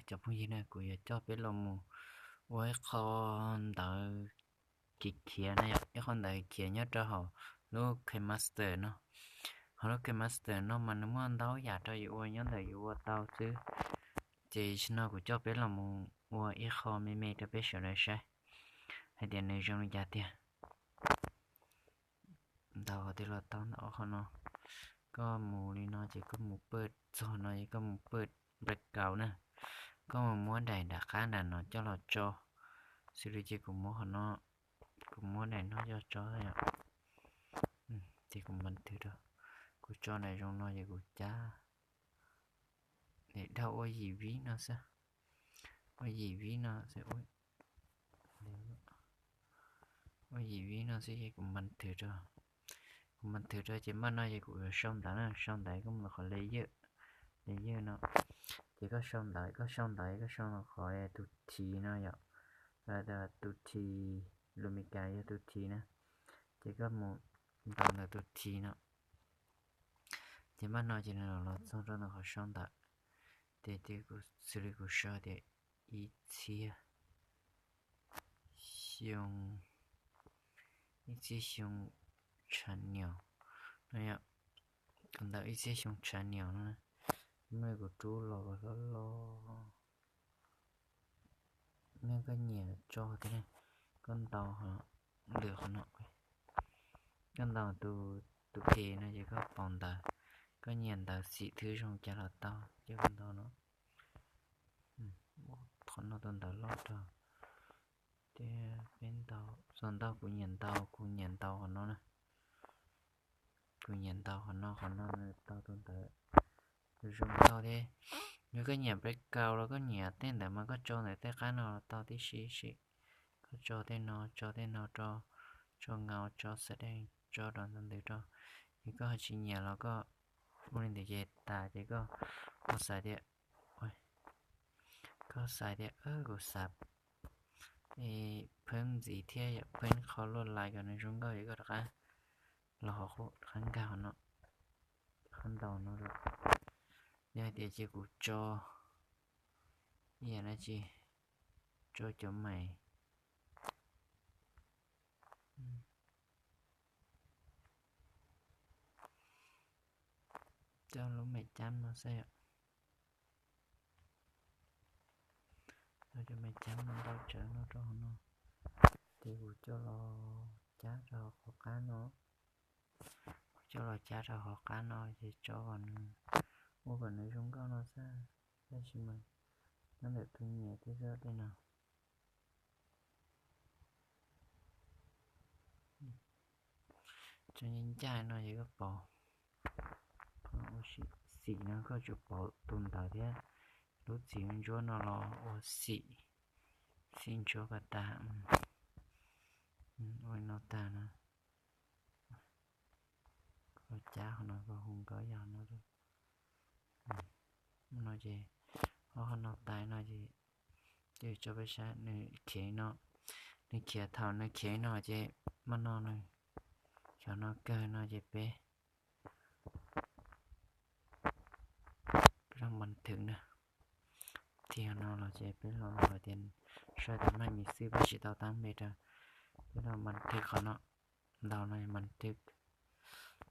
Cov phooj ywg na, kuv yuav coj peb los mus ua ib qho ntawv khiav khiav na yom, ib qho ntawv khiav nyob rau hauv lub KineMaster no. Hauv lub KineMaster no mas nws muaj ntau yam rau yus ua nyob ntawm yus ua tau xwb. Ces tam sim no kuv coj peb los mus ua ib qho me me rau peb sawv daws saib hais tias nws zoo li cas tiag. Ntau tias los tau ntawm qhov no. Koj mus li no ces koj mus pawj txog no es koj mus pawj background na. Koj mus muab daim nram qab nram no coj los tso. Xws li ces kuv muab qhov no, kuv muab daim no coj tso yom. Ces kuv npaj twg rau, kuv tso daim zoo no ces kuv cab daim dhau ua yim vib no xwb. Ua yim vib no xwb, ua yim vib no xwb ces kuv npaj twg rau. Kuv npaj twg rau ces npaj no ces kuv yuav sau ntawv na, sau ntawv koj mus qhov layer, layer no. Ces koj sau ntawv, koj sau ntawv koj sau qhov tus thi no yom. Tus thi, lus Meskas yog tus thi na. Ces koj mus ntaus ntawm tus thi no. Ces npaj no ces nws los txog rau ntawm qhov sau ntawv. Ces xws li kuv sau tias ib txhiab xyoo, ib txhiab xyoo tshav niam no yom. Kuv ntawm ib txhiab xyoo tshav niam no, muaj kuv rub los hlob hlob. Nej koj nyiam tso tiag ne, koj ntaus lwm qhov no, koj ntaus tus, tus e no ces koj pom ntawv, koj nyiam ntawv xim thwb zoo cas los tau, ces koj ntaus no. Qhov no tus ntawv loj rau, ces peb ntaus, txog ntau kuv nyiam ntaus, kuv nyiam ntaus qhov no na. Kuv nyiam ntaus qhov no, qhov no nws tau tus ntawv zoo nkauj thiab. Yog koj nyiam background los koj nyiam tej ntawd mas koj tso ntawm tej qab no los tau tib si si. Koj tso tej no, tso tej no rau, tso ŋaus, tso xav deej, tso rau ntawd ntawd rau. Yog koj ho tsis nyiam los koj ua li ntawd ces tas ces koj ho xav tias, koj xav tias kuv xav pheej ntxiv thiab yom, pheej qhov luaj lais kom nws zoo nkauj ces koj rov qab los qhov qub rov qab nkag qhov no, qhov ntaus no. Yog hais tias ces kuv tso ib yam dab tsi, tso cov mais, cov lub mais cab no xwb yom. Tso cov mais cab no ntau tsawv no rau hauv no, ces kuv coj los cab rau hauv qhov qab no. Kuv coj los cab rau hauv qab no ces tso kom nws, ua kom nws zoo nkauj no xwb. Tab sis mas nyob ntawm tus nyiam thiab xwb tej no. Tso ncaj ncaj no ces koj pauv, ua xim no koj tsuas pauv tus ntawv thiab lub txiv ntsuab no los ua xim, xim ntsuab kom tas. Ua no tag no, koj cab qhov no koj hu nkauj yog no. No ces, ho qhov no tas no ces, ces tso peb saib nws khiav no, nws khiav thaum nws khiav no ces, mas no nws, cov no kawg no ces peb rau npaj thwm na. Txij no los ces peb los hais tias saib tias maj mis xwb peb tsis tau tab npe rau, peb los npaj thwm qhov no, ntaus no npaj thwm.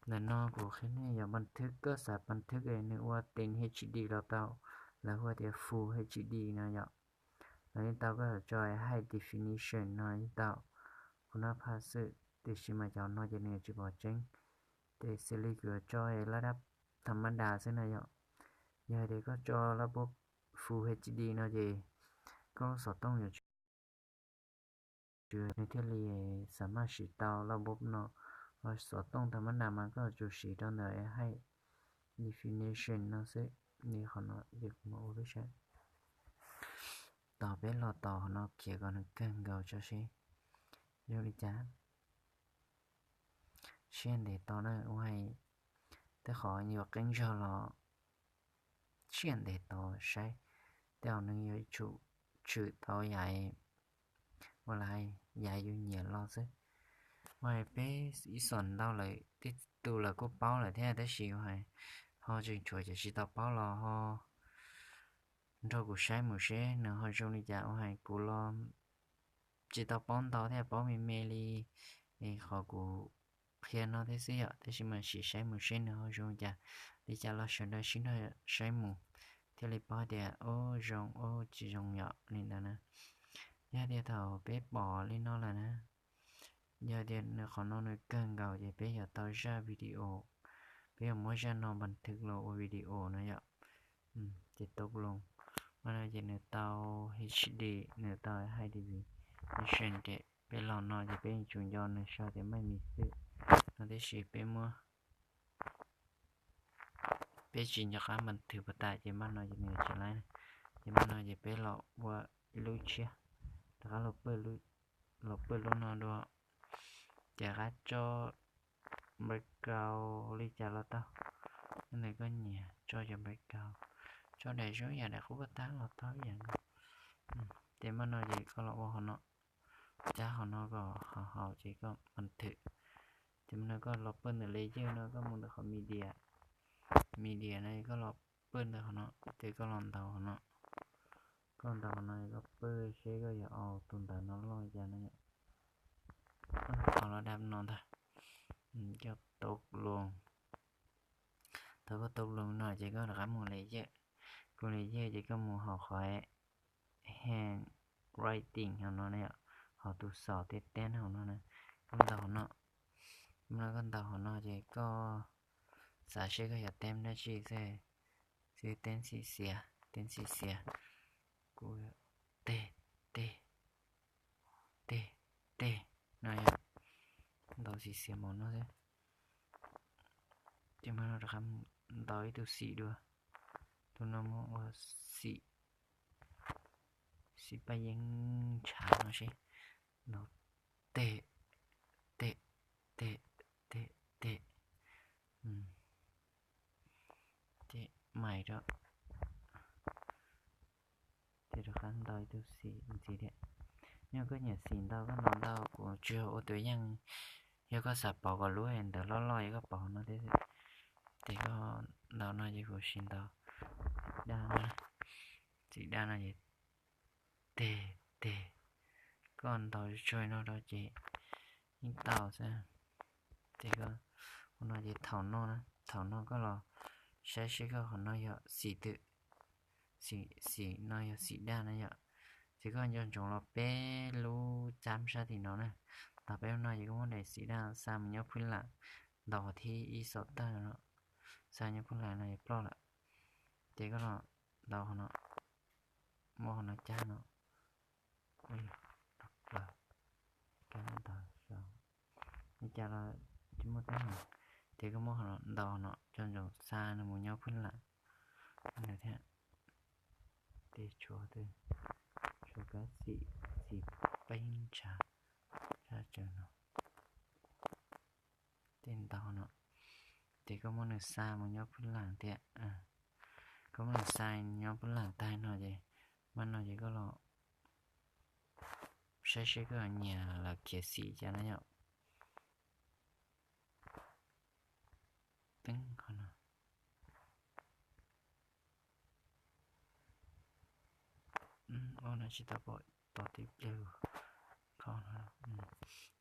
Ntawm no kuv qhia nej yog npaj thwm, koj xav npaj thwm nws ua ten H D los tau, lawv hu tias full H D no yom. Los yeej tau, koj xav tso high definition no yeej tau, kuv nab phaj xwm, tiam sis mas cov no ces nws tsis pom tseeb. Ces xws li kuv yuav tso lab dab tham mab das xwb na yom. Yog hais tias koj tso lab pub full H D no ces koj lub xov tooj yuav tsis, nws thiaj li xam maj siv tau lab pub no. Ho xov tooj tham mab das mas koj tsuas siv rau ntawm high definition no xwb. Li qhov no ces kuv mam ua peb saib. Tos peb los tos qhov no khiav kom nws kawg nkaus tso seb zoo li cas. Siab ntev tos na, ua hais tej qhov yuav qeeb zog los siab ntev tos saib tej zaum nws yuav tsum tshwm tau yam, ua li yam yus nyiam los xwb. Ua hais peb ib xom ntau lawm, tej tus lawm kuj paub lawm thiab, tab sis ua hais ho tseem tshuav cov tsis tau paub los ho nrog kuv saib mus seb nws ho zoo li cas. Ua hais kuv los tsis tau paub ntau thiab, paub me me li es qhov kuv qhia no thiab xwb yom, tab sis mas sim saib mus seb nws ho zoo li cas. Li cas los sawv daws sib nrog saib mus thiaj li paub tias ub zoo ub tsis zoo yom li ntawd na. Yog tias thaum peb pom li no lawm na, yog tias nws qhov no nws kawg nkaus ces peb yuav tau zaj video, peb yuav muab zaj no npas thwv los ua video no yom. Ces tau loo, mas no ces nws tau H D, nws tau high definition ces peb los no ces peb yuav tsum nco nws sau tias maj mis xwb no, tab sis peb muab, peb tsis nco qab npas thwv puas tas ces maj no ces nws tsis laib. Ces maj no ces peb los ua ib lub tshiab, rov qab los pw lub no dua, ces rov qab tso background li cas los tau. Nws koj nyiam tso cov background, tso daim zoo yam daim qub paj tab los tau ib yam nkaus. Ces maj no ces koj los ua qhov no, cab qhov no kom haum haum ces koj npas thwv. Ces maj no koj los pw ntawm layer no, koj mus ntawm qhov media, media no koj los pw ntawm qhov no, ces koj los ntaus qhov no. Koj ntaus qhov no koj pw seb koj yuav aus tus ntawv no loj li cas no yom. Aus los dab no ntag. Coj tau loo. Thaum koj tau loo no ces koj rov qab mus layer, kuv layer ces koj mus hauv qhov handwriting hauv no na yom, hauv tus xom tej teb hauv no na, koj ntaus qhov no. Mas koj ntaus qhov no ces koj xav seb koj yuav teb dab tsi xwb, xwb teb xim xiav, teb xim xiav, kuv teg, teg, teg, teg no yom, ntaus xim xiav mus no xwb. Ces mas no rov qab ntaus ib tug xim dua, tus no mus ua xim, xim paj yeeb ntshav no seb, ntaus teg, teg, teg, teg, teg, ces mais rau, ces rov qab ntaus ib tug xim ntxiv thiab. Yog koj nyiam xim ntau koj ntaus ntau, kuv tsuas yog ua tus yeej, yog koj xav pauv kom lub ntawv loj loj ces koj pauv no thiab. Ces koj ntaus no ces kuv sim ntaus daj no, xim daj no ces teg teg, koj ntaus tsuag no rau ces yeej tau xwb. Ces koj ua no ces thaum no na, thaum no koj los saib seb koj qhov no yog xim twg, xim no yog xim daj na yom. Ces koj nco ntsoov los peb lub tsab sab tim no na, ntaus peb lub no ces koj muab daim xim daj xa mus nyob phwj lam, ntaus qhov thib ib xov tawg no, xa nyob phwj lam no es ploj lawm. Ces koj los ntaus qhov no, muab qhov no cab no, ua li, plaws, cab ntawd, li cas los tsis muaj teeb meem. Ces koj muab qhov no ntaus qhov no, nco ntsoov xa nws mus nyob phwj lam no thiab. Ces tshuav twg, tshuav kab xim, xim paj yeeb ntshav sab tsawv no. Ces ntaus no, ces koj muab nws xa mus nyob phwj lam thiab. Koj muab nws xa nyob phwj lam tag no ces, mas no ces koj los saib seb koj nyiam los khiav xim cas na yom. Teeb qhov no, ua no tsis tau pom tos tib pliag.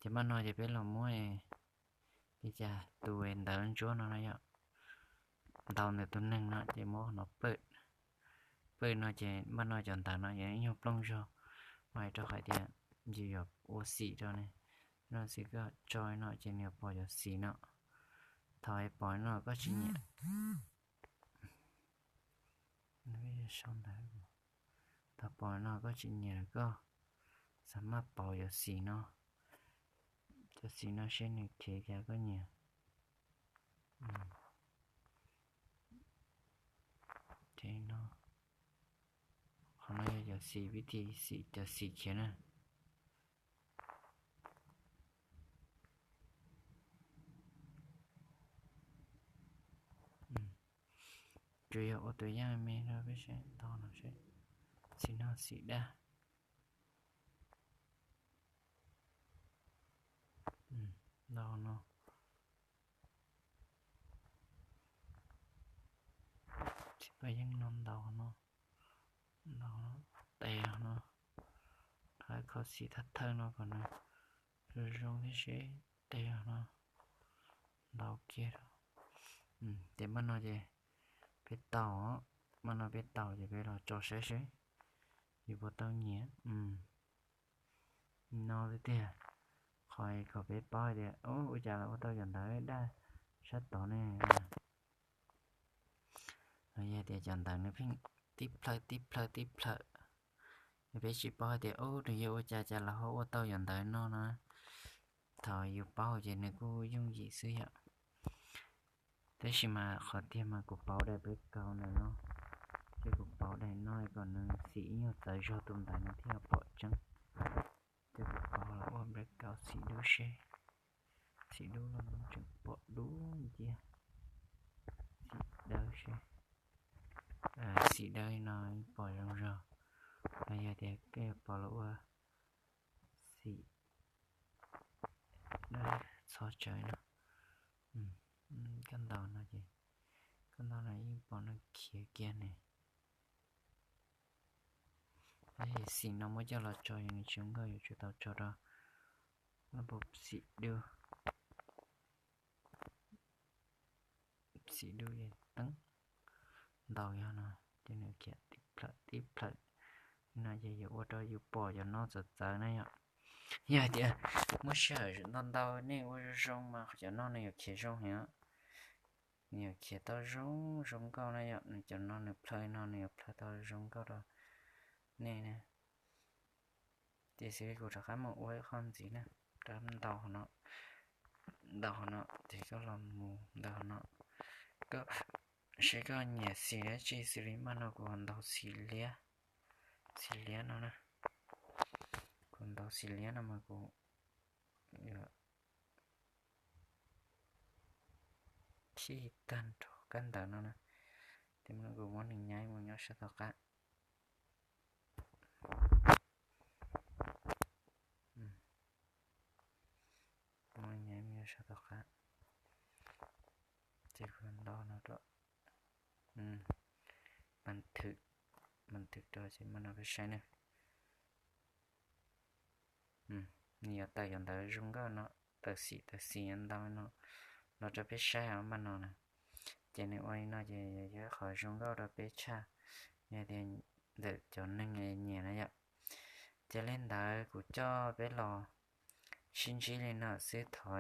Ces mas no ces peb los muab li cas tus ntawv ntsuab no no yom, ntaus ntawm tus neeg no ces muab qhov no pawj, pawj no ces mas no cov ntawv no yog ib nyuag plooj zog, mas rau qhov tias yus yuav ua xim rau ne, no xwb koj tso no ces nws yuav pom cov xim no. Thaum pom no koj tsis nyiam, sau ntawv, thaum pom no koj tsis nyiam lawm koj xav maj pauv cov xim no, cov xim no seb nws khiav cas koj nyiam. Ces no, qhov no yog cov xim, vib thi xim, cov xim khiav na. Tsuas yog ua tus yaj me no peb seb ntau no seb, xim no xim daj. Ntau no, xim paj yeeb no ntau no. Ntaus tes no, qhov kho xim thawj thawj no kom nws zoo zoo thiab seb tes no ntaus kiag. Ces maj no ces peb tau, maj no peb tau ces peb los tso saib seb yus puas tau nyiam. No li tiag, qhov kom peb paub hais tias ua cas los ua tau cov ntawv daj sab tod ne. Los yog tias cov ntawv nws pheej tib plhaw tib plhaw tib plhaw, peb tsis paub hais tias ub nws yog ua cas cas los ho ua tau cov ntawv no no. Thaum yus paub ces nws kuj yooj yim xwb yom. Tab sis mas qhov tiag mas kuv pauv daim background ntawm no, ces kuv pauv daim no kom nws xim ib nyuag txawv zog tus ntawd nws thiaj pom tseeb. Ces kuv pauv los ua background xim dub seb, xim dub los tseem pom dub nciab. Xim dawb seb, xim dawb no pom zoo zog. Los yog tias koj yuav pauv los ua xim dawb txho tsawv no, koj ntaus no ces, koj ntaus no yeej pom nws khiav kiag ne. Tab sis xim no muab coj los tso yus nws tsis zoo nkauj, yus tsum tau tso rau lub npau xim dub, xim dub es teeb ntaus yog no, ces nws khiav tib plhaw tib plhaw no ces yuav ua rau yus pom cov no txawv txawv na yom. Yog hais tias muaj sij hawm ntau ntau nej ua zoo zoo mas cov no nws yuav khiav zoo heev, nws yuav khiav tau zoo zoo nkauj na yom. Nws cov no nws plhaw no nws yuav plhaw tau zoo nkauj rau nej na. Ces xws li kuv rov qab mus ua ib qho ntxiv na, rov ntaus no, ntaus no ces koj los mus ntaus no, koj seb koj nyiam xim dab tsi. Xws li maj no kuv ntaus xim liab, xim liab no na, kuv ntaus xim liab no mas kuv khij tag nrho kab ntawv no na, ces kuv muab nws nyaib mus nyob sab tom qab. Muab nyaib mus nyob sab tom qab, ces kuv ntaus no rau, mas thwm, mas thwm rau ces maj no peb saib na. Nws yuav tawm cov ntawv zoo nkauj no, tawm xim tawm xim ntau no los rau peb saib os maj no na. Ces nws ua li no ces yog ib qhov zoo nkauj rau peb tshaj, yog tias ntawm cov neeg nyiam na yom. Ces li ntawd kuv coj peb los sib ntsib li no xwb, thov